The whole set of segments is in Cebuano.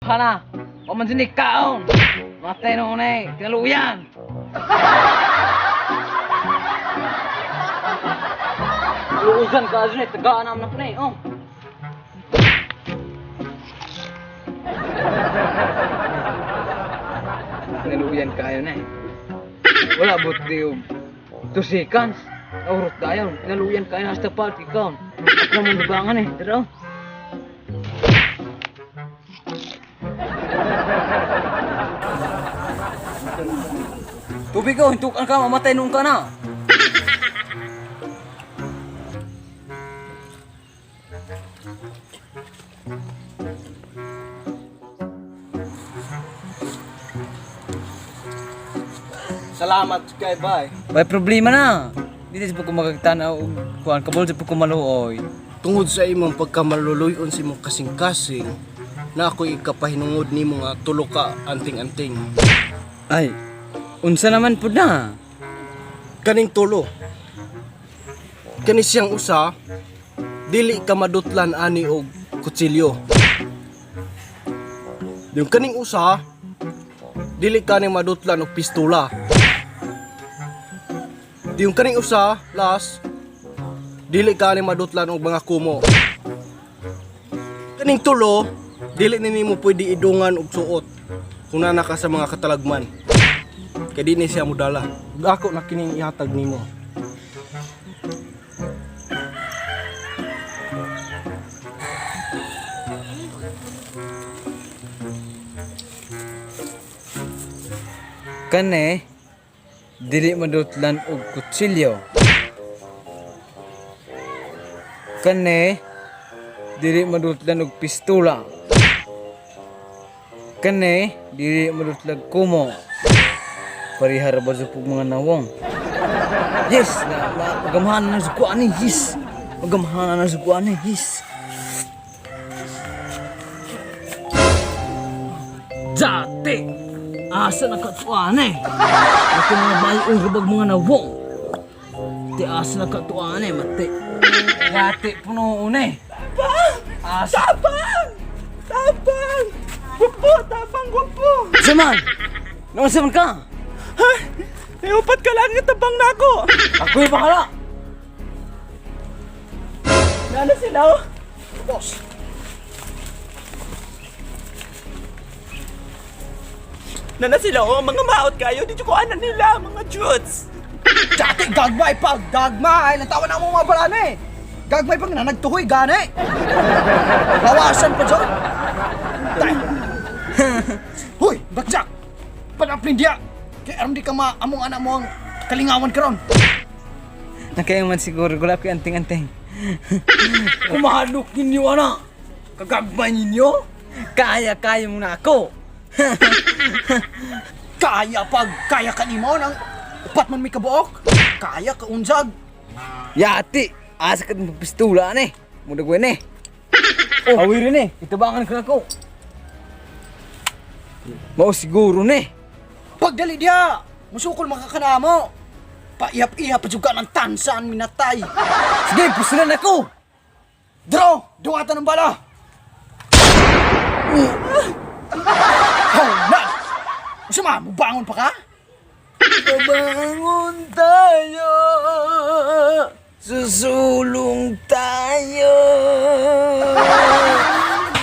Kana, wa man sini kaon. Matay noon eh, kinaluyan. Luugan ka eh, tagaan naman na po na eh, oh. Kinaluyan kayo na eh. Wala but di yung 2 seconds. Naurot tayo. Kinaluyan kayo hasta pa, ikaw. At naman dugangan eh, tara oh. Tubig ko, hintukan ka, mamatay noon ka na. Salamat kay bay. May problema na. Dito sa pagkumagtanaw og kuan kabol sa pagkumaluoy. Tungod sa imong pagkamaluluyon sa imong kasing-kasing, na ako'y ikapahinungod nimo nga tulo ka anting-anting. Ay, unsa naman pud na? Kaning tulo. Kani siyang usa, dili ka madutlan ani og kutsilyo. Yung kaning usa, dili ka ni madutlan og pistola. Yung kaning usa, last, dili ka ni madutlan og mga kumo. Kaning tulo, dili ni nimo pwede idungan og suot kung nana ka sa mga katalagman. Kay di ni siya modala. Ug ako na kining ihatag nimo. Kani dili madutlan og kutsilyo. Kani dili madutlan og pistola. Kani dili madutlan kumo. Parihara ba sa pug mga nawong? Yes, na, na magamhanan na sa kuan ni. Yes. Magamhanan na sa kuan ni. Yes. Dati! Asa na katuan eh? Mati mga bayong rabag mga nawong. Ti asa na katuan eh, mati. Yati puno eh. Tabang! Asa. Tabang! Tabang! Gupo! Tabang gupo! Saman! Naman saman ka? Ha? Eh, upat ka lang yung tabang na ako! Ako'y bakala! Nana sila oh! Boss, Nana sila oh! Mga maot kayo! Dito ko anak nila! Mga juts! Dati gagmay pag gagmay, natawa na mo mga balana eh. Gagmay pag nanagtuhoy gani. Bawasan pa dyan. Tay. Hoy, bakjak. Panaplin diya. Kay aron di ka maamong anak mo ang kalingawan karon. Nakaya man siguro, gula ko'y anting-anting. Kumahalok ninyo, ana! Kagagmay ninyo? Kaya-kaya mo na ako! Kaya pag kaya ka nimo nang upat man may kabuok. Kaya ka unsag. Yati! Asa ka ng pistula eh! Mudagwen eh! Oh, awirin eh! Itabangan ko na ko! Mao siguro ni! Pagdali diya, musukol makakanamo. Paihap-ihap pa juga ng tansan minatay. Sige, pusulan ako! Draw! Duwatan ng bala! Oh, na! Usama, mubangon pa ka? Babangon tayo! Susulong tayo!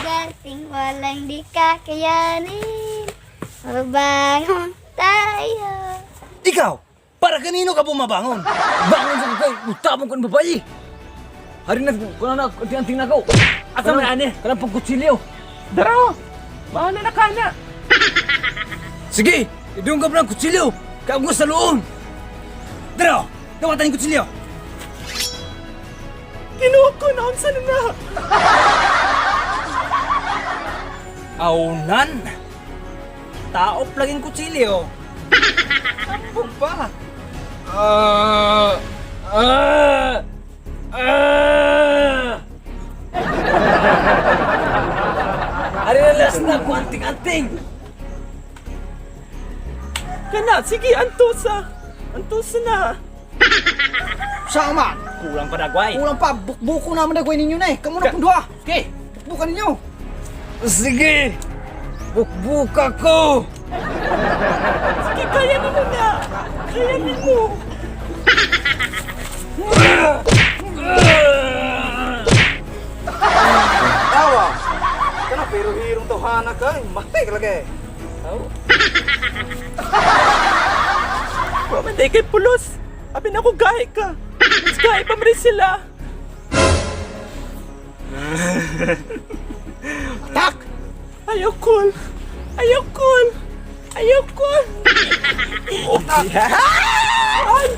Dating walang di kakayanin. Mabangon tayo. Ikaw, para kanino ka bumabangon? Bangon sa kay, utabong ko ng babae! Hari na, kuna na, anting-anting na ko! Asa man ani? Kanang pagkutsilyo! Daro! Bahala na ka na! Sige, idunggap ng kutsilyo! Kaagos sa loon! Draw! Dawatan yung kutsilyo! Kinuha ko na! Unsa na na! Aunan! Taop laging kutsilyo. Tambog pa! Ah! Ah! Ah! Ari na last na ko anting-anting! Kana! Sige! Antusa! Antusa na! Sama! Kulang pa dagway! Kulang pa, bukbuko naman na ninyo na eh. Kamu na kung duha. Okay! Bukbukan ninyo. Sige! Bukbuka ko! Sige, kaya mo na. Kaya mo. Tawa! Kana pero hirong tawhana ka, matay ka lagi. Wa man day kay pulos. Abi na ko gahi ka. Mas gahi pa man rin sila. Tak! Ayaw cool. Ayaw cool. Ayaw cool. Ay!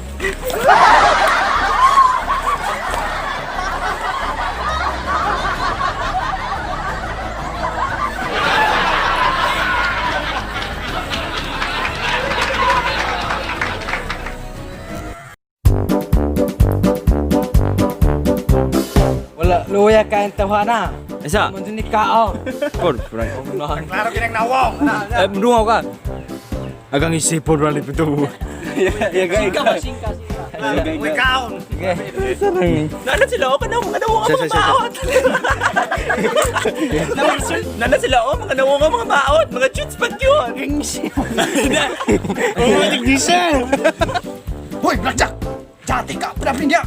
Wala, luya ka ang tawhana. Isa. Mundo ni kao. Por, Klaro kinang nawong. Eh, mendungaw ka. Agang isipon wala ito. Singka ba? Singka, singka. Uy, kaon. Nana sila oh, kanang mga nawong mga maot. Nana sila oh, mga nawong mga maot, mga chutes pag yun. Hoy, Blackjack! Dati ka, pinapin niya!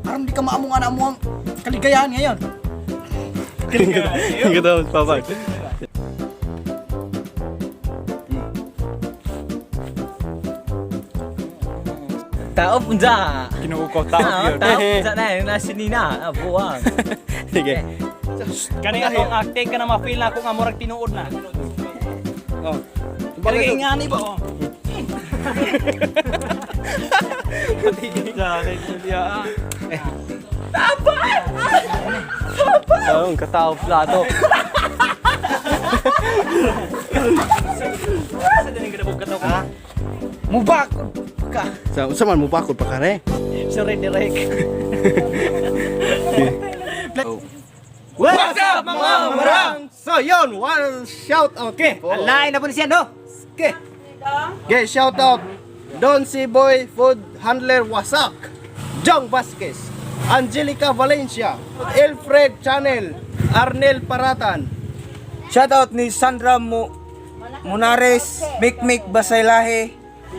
Aram di ka maamong anak mo ang kaligayahan ngayon. Tao punja. Kinuha ko Tao, tao punja na yun. Nasa nina. Ah, buwang. Sige. Kani atong acting ka na ma-feel na ako nga murag tinuod na. Oh. Kani ngani ba oh. Ang katao plato. Mubak! Ka! Sa unsa man mo bakod pa kare? Sorry, direct. What's up, mga marang? So yon, one shout out. Okay. Alain na po ni siya, no? Okay. Okay, shout out. Don C. Boy Food Handler Wasak, Jong Vasquez, Angelica Valencia, Alfred Channel, Arnel Paratan. Shoutout ni Sandra Munares, Mikmik Basaylahe,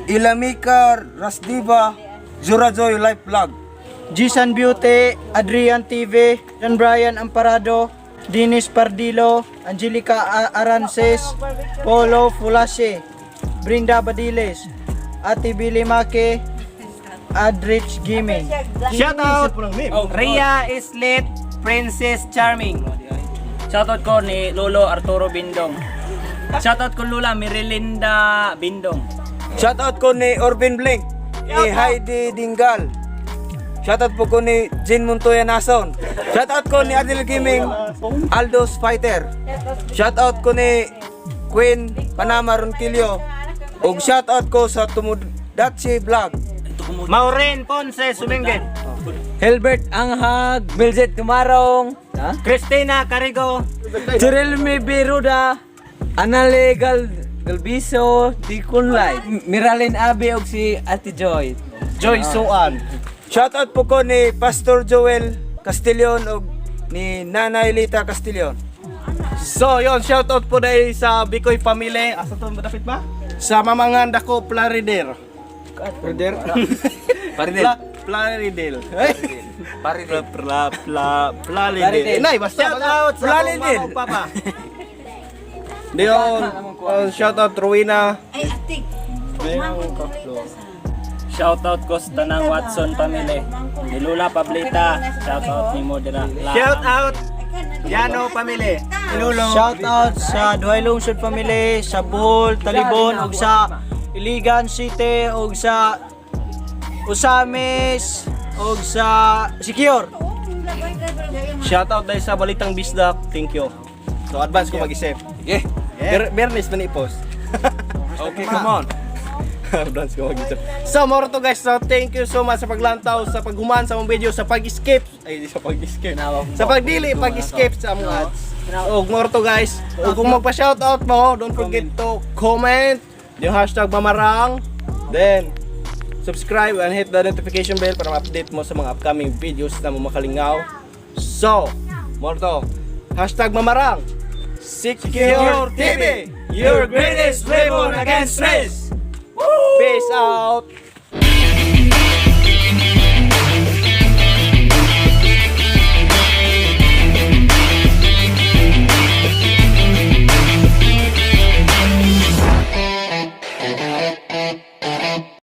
Ilamika Rasdiva, Zurajoy Life Vlog. Jisan Beauty, Adrian TV, John Brian Amparado, Dennis Pardilo, Angelica Arances, Polo Fulase, Brinda Badiles, Ate Billy Make, Adrich Gaming. Shout out Rhea Islet, Princess Charming. Shoutout ko ni Lolo Arturo Bindong. Shoutout ko Lola Mirilinda Bindong. Shoutout ko ni Orvin Blink, ni Heidi Dingal. Shoutout po ko ni Jean Montoya Nason. Shoutout ko ni Adel Gaming, Aldos Fighter. Shoutout ko ni Queen Panama Ronquillo. Ug shoutout ko sa Tumudatsi Vlog. Maureen Ponce Sumingit. Hilbert Anghag, Milzet Tumarong, Christina Carigo. Jerelme Beruda, Anale Galbiso, Dicon Light, Miralin Abe og si Ate Joy. Joy Suan. Shoutout po ko ni Pastor Joel Castillon ug ni Nanay Lita Castillon. So yon, shout out po dahil sa Bikoy family. Asa to madapit ba? Sa Mamangan Dako Plarider. Plarider? Paridel. Plaridel. Paridel. Pla pla Plaridel. Nay, basta. Shout out sa akong Plaridel. mama ug papa. Diyon, shout out Rowena. Ay, atik. Shoutout ko sa Tanang Watson family. Ni Lola Pablita, shoutout ni Modera. Shout out Yano family. Ilulo. Shout out sa Duhay Lungsod family, sa Bohol, Talibon, ug sa Iligan City, ug sa Usamis, ug sa Secure. Shout out dahil sa Balitang Bisdak. Thank you. So advance ko mag-isip. Okay. Yeah. Bernis man i-post. Okay, come on. Advance ko mag-isip. So more to guys, so thank you so much sa paglantaw, sa paghuman sa among video, sa pag-skip. Ay, di sa pag-skip. Sa pagdili, pag-skip sa among ads. Og more to guys. Ug kung magpa-shoutout mo, don't forget to comment yung #mamarang. Then subscribe and hit the notification bell para ma-update mo sa mga upcoming videos na mo makalingaw. So, more to #mamarang. Secure TV. Your greatest weapon against stress. Peace out.